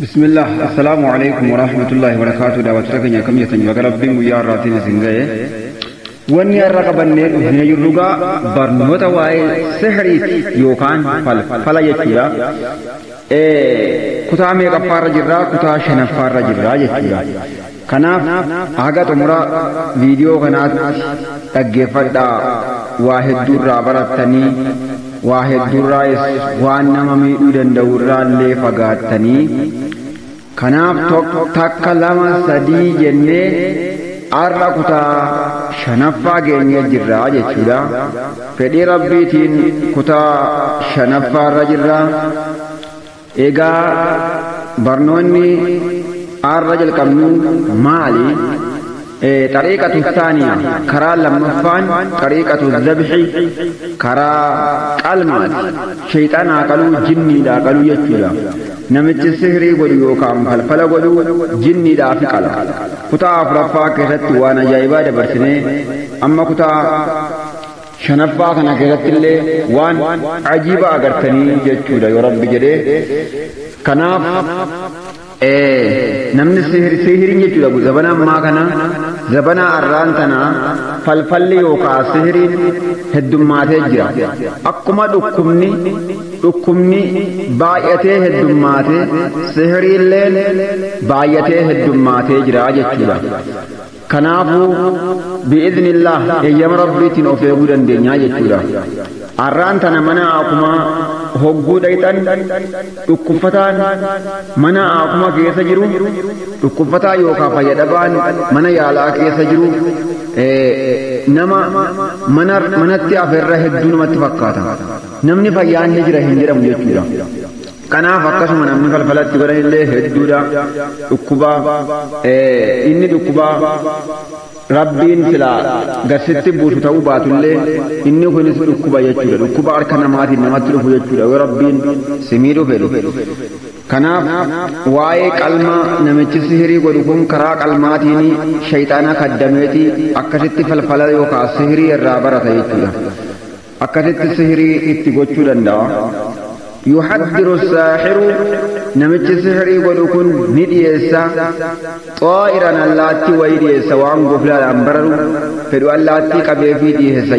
بسم الله السلام عليكم ورحمة الله وبركاته. دعوة ركن كم يتن وقرب بين ويا راتين سنجاي. واني الرقبة نير يرجع برنوتا واي سحري يوكان فل فلا يجيا. kutaa meeqaffaarra jirraa kutaa shanaffaarra jirraa jechuudha. Kanaaf haga xumura viidiyoo kanaatti dhaggeeffadhaa waa hedduurraa barattanii waa hedduurraas waan nama miidhuu danda'urraa illee fagaattanii kanaaf takka lama sadii jennee har'a kutaa shanaffaa geenyee jirraa jechuudha. Fedhii Rabbiitiin kutaa shanaffaarra jirraa. Egaa barnoonni har'a jalqabnu maali? Xariiqatu thaaniya karaa lammaffaan xariiqatu zabxi karaa qalmaati. Shayxanaa qaluu jinniidhaa qaluu jechuudha. Namichi sihirii godhu yookaan falfala godhu jinniidhaaf qala. Kutaa afuraffaa keessatti waan ajaa'ibaa dabarsinee amma kutaa shanaffaa kana keessatti illee waan ajiiba agartanii jechuudha yoo Rabbi jedhee. Kanaaf namni sihiriin jechuudha zabana ammaa kana zabana arraan tana falfalli yookaan sihiriin heddummaatee jira. Akkuma dhukkubni baay'atee heddummaatee sihiriilleen baay'atee heddummaatee jira jechuudha. Kanaafuu bi'iznillah eeyyama Rabbiitiin of eeguu dandeenyaa jechuudha. Arraan tana mana akkuma hogguu dhayxan dhukkubfataan mana akkuma keessa jiru dhukkubfataa yookaan fayyadhabaan mana yaalaa keessa jiru nama manatti afeerra hedduu namatti fakkaata. Namni fayyaan ni jira hin jedhamu jechuudha. Kanaaf akkasuma namni falfalatti godhanillee hedduudha. Dhukkubaa inni dhukkubaa Rabbiin silaa garsitti buusu ta'uu baatullee inni kunis dhukkuba jechuudha. Dhukkuba harka namaatiin namatti dhufu jechuudha yoo Rabbiin simii fedhu. Kanaaf waa'ee qalmaa namichi sihirii godhu kun karaa qalmaatiin shayxaana kaddameeti akkasitti falfala yookaan sihirii irraa barata jechuudha. Akkasitti sihirii itti gochuu danda'a. يحذر الساحر نمتش سحري ودكن نديسا طائرا اللاتي ويديسا وان غفلا الأنبرر فدو اللاتي قبل في ديسا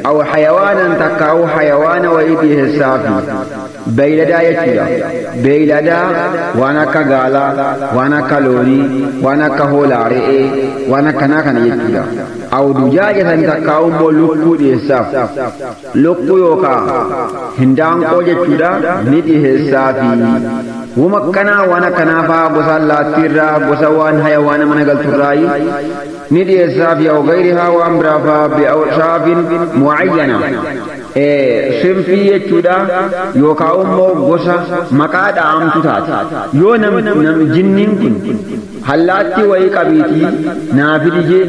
أو حيوانا تكاو حيوان ويديسا في بيلدا يتيا بيلدا وانا كغالا وانا كالوني وانا كهولا رئي وانا كناكن يتيا أو دجاجة تكاو مولوكو ديسا لوكو يوكا هندان قو يتيا ni dhiheessaafi wuma akkanaa waan akkanaa fa'aa gosa allaattiirraa gosa waan hayawaana mana galturraayi ni dhiheessaafi aw gayrihaa waan biraa fa'aa bi'awsaafin mucayyana sinfii jechuudha yookaan immoo gosa maqaa dha'amtu taate yoo nam jinniin kun allaattii wayii qabiitii naa fidijee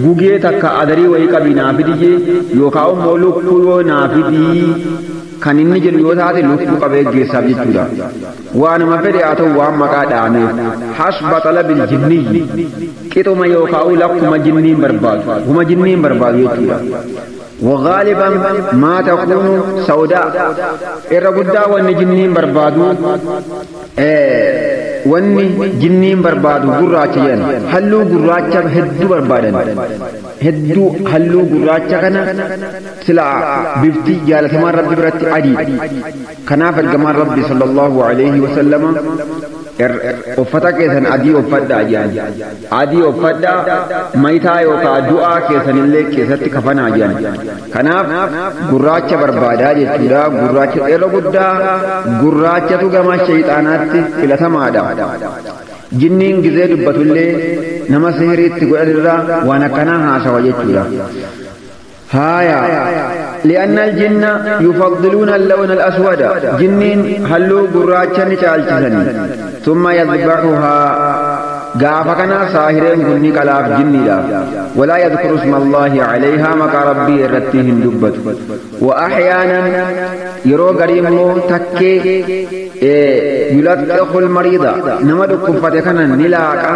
gugee takka adarii wayii qabii naa fidijee yookaan immoo lukkuu yoo naa fidii kan inni jedhu yoo taate lukkuu qabee geessaaf jechuudha. Waanuma fedhe haa ta'u waan maqaa dha'ameef hasba talabil jinniyyi qixuma yookaan lakkuma jinniin barbaadu huma jinniin barbaadu jechuudha. وغالبا ما تكون سوداء إرغدا وان جنين بربادو wanni jinniin barbaadu gurraacha jedhan halluu gurraacha hedduu barbaadan hedduu halluu gurraacha kana silaa bifti jaalatamaan Rabbi biratti adii kanaaf ergamaan Rabbi sallallahu alaihi wasallama uffata keessan adii uffadhaa jedhan adii uffadhaa mayitaa yookaan du'aa keessanillee keessatti kafanaa jedhan kanaaf gurraacha barbaadaa jechuudha. Gurraacha yeroo guddaa gurraachatu gama shayxaanaatti filatamaadha. Jinniin gizee dubbatullee nama sihiriitti godhanirraa waan akkanaa haasawa jechuudha. هايا لأن الجن يفضلون اللون الأسود جنين هلو قراتشن چالچسن ثم يذبحها غافكنا ساهرين كني كلاف جني ولا يذكر اسم الله عليها مكا ربي رتهم دبت. وأحيانا يرو غريمو تكي يلطخ المريض نما دكفتكنا نلاقا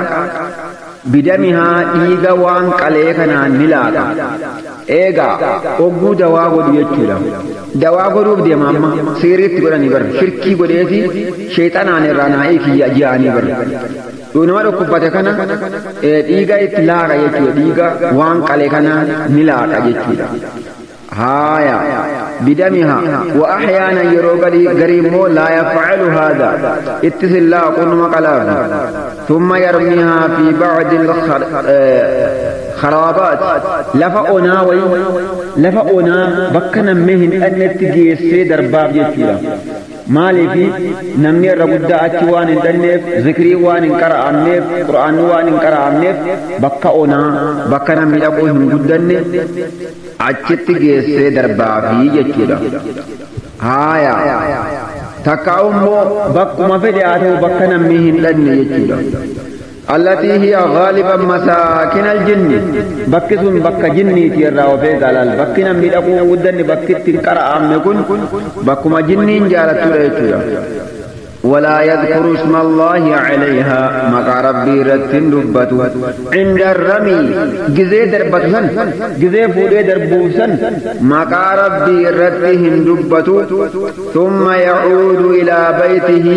بدمها ديغا وان قليكنا نلاقا Eegaa ogguu dawaa godhu jechuudha. Dawaa godhuuf deema amma sihiriitti godhanii bar shirkii godheeti sheexanaan irraa naa'ii kiyya ji'anii bar. Nama dhukkubate kana dhiiga itti laaqa jechuudha. Dhiiga waan qale kana ni laaqa jechuudha. Haaya bidamiha wa ahyaana yeroo garii immoo laa yafcalu haadha ittis hin laaqu numa qalaafi. Thumma yarmihaa fi bacdi خرابات لفا أنا وي لفا أنا بكنا مهن أن تجيسي درباب يجيلا مالي في نمني رغدا أتي وان دنيف ذكري وان قرأ أمنيف قرآن وان قرأ أمنيف بكا أنا بكنا ميدقو هنگدن أتي تجيسي درباب يجيلا هايا تكاومو بكما فدي بكنا مهن دن يجيلا التي هي غالبا مساكن الجن بكسون بك جني تيرا وفي قالال بكنا ميدقو ودن بكت قرأ أمكن بكما جنين جالت ريتورا ولا يذكر اسم الله عليها مقا ربي رتن دبتو عند الرمي جزي دربتسن جزي فودي دربوسن مقا ربي رتهم دبتو ثم يعود إلى بيته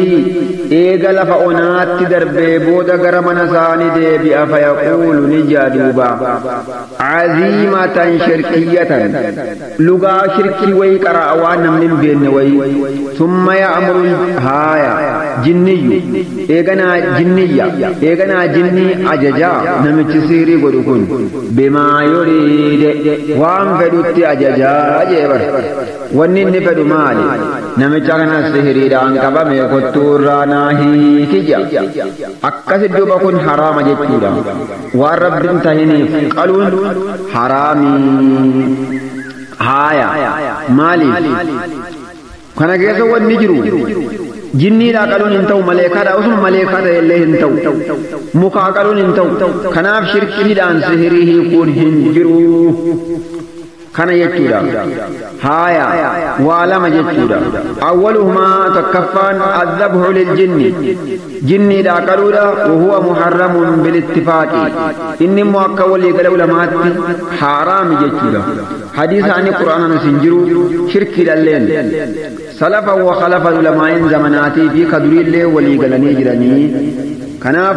إيغل فأنات دربي بود غرمنا ساني ديبئ فيقول نجادوبا عزيمة شركية لغا شركي ويقرأ وانا من بين وي ثم يأمر هايا جني إيغنا جنية إيغنا جني أججا نمتش سيري قدكون بما يريد وان فدوت أججا جيبر ونن فدو مالي نمتش غنا سيري دان كبا ميكتور ناهي كجا أكسد بكون حرام جتورا والرب انتهيني قالون حرامي هايا مالي كان كيسو ونجرو jinniidhaa qaluun hin ta'u maleekaadha osuma maleekaa ta'e illee hin ta'u mukaa qaluun hin ta'u kanaaf shirkiidhaan sihirii hiikuun hin jiru kana jechuudha haaya waa lama jechuudha awwaluhumaa takkaffaan azzabhu liljinni jinniidhaa qaluudha wahuwa muharramun bilittifaaqi inni immoo akka walii gala ulamaatti haaraami jechuudha hadiisa ani qur'aanaan hin jiru shirkiidhalleen سلفا وخلف علماء زماناتي في كدري اللي ولي غلني جراني كناف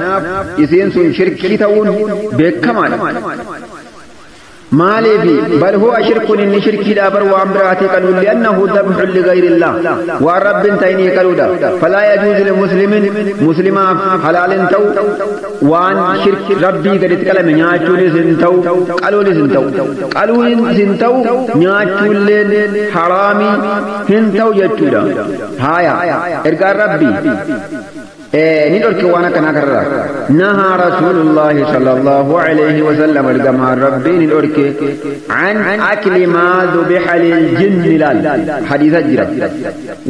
اسين سن شركي تاون بكمال مالي في بل هو شرك إن شركي دابر وأمراتي قالوا لأنه ذبح لغير الله والرب تيني قالوا فلا يجوز للمسلم مسلما حلال تو وان شرك ربي قد تكلم نياچولي سنتو قالوا لي سنتو قالوا سنتو نياچولين حرامي هنتو يچودا هايا ارغا ربي ندرك وانا كنا كرر نهى رسول الله صلى الله عليه وسلم الجماع ربي ندرك عن أكل ما ذبح للجن لال حديث جرا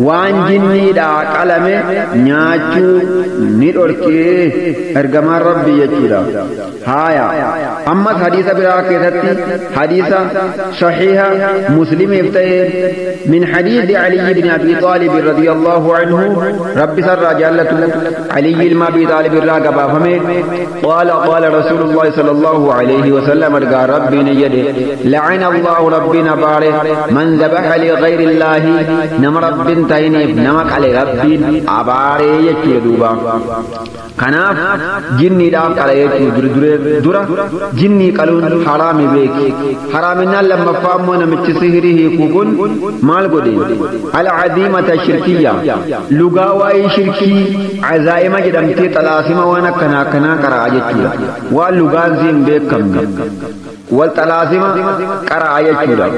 وان جني دا قلم نياچو ندرك الجماع ربي يجرا هايا أما حديث برا كثتي حديث صحيح مسلم افتين من حديث علي بن أبي طالب رضي الله عنه رب سر جلته علي بن أبي طالب الراقب فمه قال قال رسول الله صلى الله عليه وسلم قال ربي نجده لعن الله ربنا باره من ذبح لغير الله نم رب تيني نمك على ربي أباره يكيدوبا kanaaf jinniidhaaf qala jechuu dura jinnii qaluun haraami beeki haraaminaan lammaffaa immoo namichi sihirii hiikuu kun maal godhe alcadiimata shirkiyya lugaa waa'ee shirkii cazaa'ima jedhamtee xalaasima waan akkanaa akkanaa qara'a jechuudha waan lugaan siin beekamne wal xalaasima qara'a jechuudha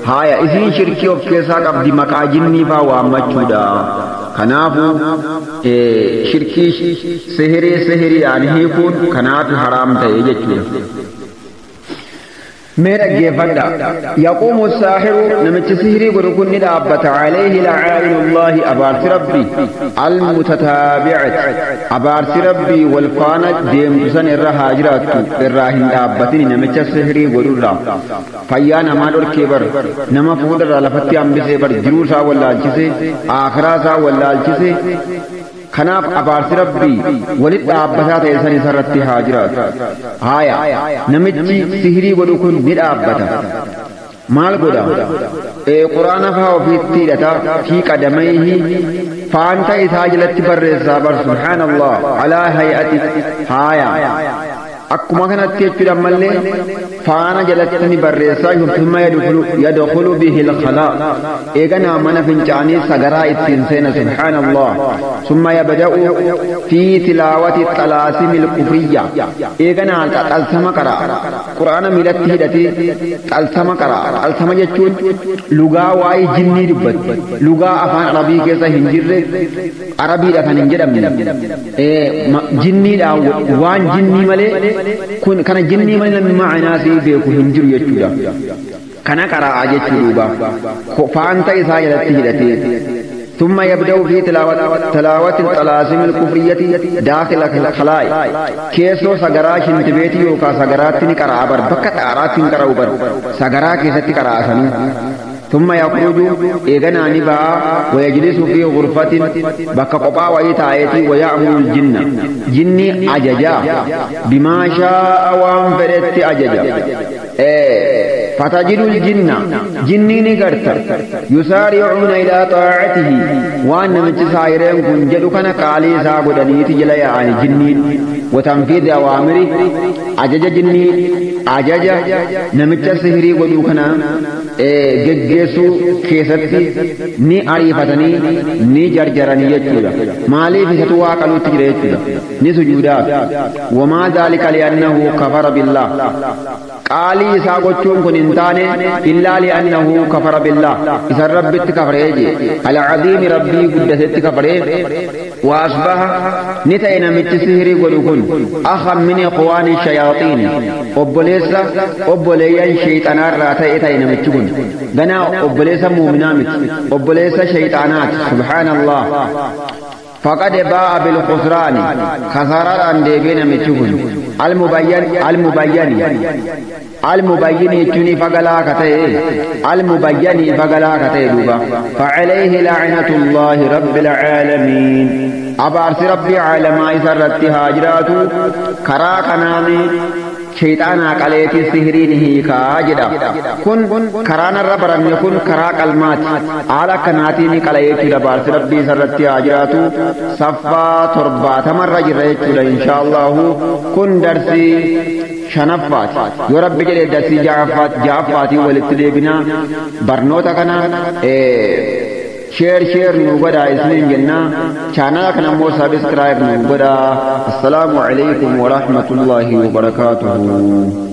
haaya isiin shirkii of keessaa qabdi maqaa jinnii faa waammachuudha kanaafu shirkii sihirii sihiriidhaan hiikuun kanaaf haraam ta'e jechuudha. Mee dhaggeeffadha. Yaquumu saahiru namichi sihirii godhu kun ni dhaabbata. Alayhi la'aa'inullaahi abaarsi rabbii almutataabi'ati abaarsi rabbii wal faana deemtu san irra haa jiraattu irraa hin dhaabbatini namicha sihirii godhurraa. Fayyaa namaa dhorkee bar nama fuudharraa lafatti hambisee bar jiruu isaa wallaalchisee akhiraa isaa wallaalchisee kanaaf abaarsi rabbii walit dhaabbataa ta'e san isarratti haa jiraatu. Haaya namichi sihirii godhu kun ni dhaabbata. Maal godha? Quraana faa ofiitti hidhata fi qadamayhi faanta isaa jalatti barreessaa bar subhaanallah alaa hay'ati haaya. Akkuma kanatti jechuudha ammallee faana jalatti ni barreessaa thumma yadkhulu bihi al-khalaa eeganaa mana fincaanii sagaraa ittiin seena subhaanallah summa yabda'u fi tilaawati xalaasimi al-kufriyya eeganaa xalsama qara'a quraana miilatti hidhatee xalsama qara'a xalsama jechuun lugaa waa'ee jinnii dubbatti lugaa afaan arabii keessa hin jirre arabiidha kan hin jedhamne jinniidhaan waan jinnii malee kun kana jinnii malee namni ma'anaa sii beeku hin jiru jechuudha. Kana qaraa'a jechuu duuba faanta isaa jalatti hidhatee ثم يبدأ في تلاوة الطلاسم الكفرية داخل الخلاء كيسو سغرا شنتبيتي يوكا سغرات نقرأ بر بكت آرات نقرأ بر سغرا كيستي قرأ سنو ثم يخرج إغنى نبا ويجلس في غرفة بك قبا ويتايتي ويأمر الجن جني أججا بما شاء وانفرت أججا فتجد الجن جني نقرت يسارعون إلى طاعته وأن من تسائرين كنجد كان قالي ساقدني تجلي عن جنين وتنفيذ أوامره أجج جني أجج نمت سهري ودوكنا geggeessuu keessatti ni ariifatanii ni jarjaranii jechuudha. Maaliif isatu waa qaluutti jira jechuudha. Ni sujuudaaf. Wamaa dhaalika li'annahu kafara billaah. Qaalii isaa gochuun kun hin taane illaa li'annahu kafara billaah. Isan rabbitti kafaree jee. Al-aziimi rabbii guddatetti kafaree. Wa asbaha ni ta'e namichi sihirii godhu kun akhan min ikhwaani shayaaxiini. Obboleessa obboleeyyan shayxanaarraa ta'e ta'e namichi kun. Ganaa obboleessa muuminaa miti obboleessa shayxaanaati subhaanallah faqad baa'a bilkhusraani kasaaraadhaan deebi'e namichi kun almubayyini jechuun ifa galaa ka ta'e almubayyani ifa galaa ka ta'e duuba facalayhi lacnatullaahi rabbil caalamiin abaarsi rabbii caalamaa isa irratti haa jiraatu karaa kanaani shayxaanaa qaleetii sihiriin hiikaa jedha. Kun karaan irra baranne kun karaa qalmaati. Haala akkanaatiin qala jechuudha. Abaarsi rabbii isarratti haa jiraatu. Saffaa 70 irra jirra jechuudha inshaallahu. Kun darsii shanaffaati. Yoo rabbi jedhe darsii ja'affaatiin walitti deebina. Barnoota kana share nu godhaa isiniin jenna. Chaanala kana immoo subscribe nu godhaa. Assalaamu alaykum wa rahmatullahi wa barakaatuhu.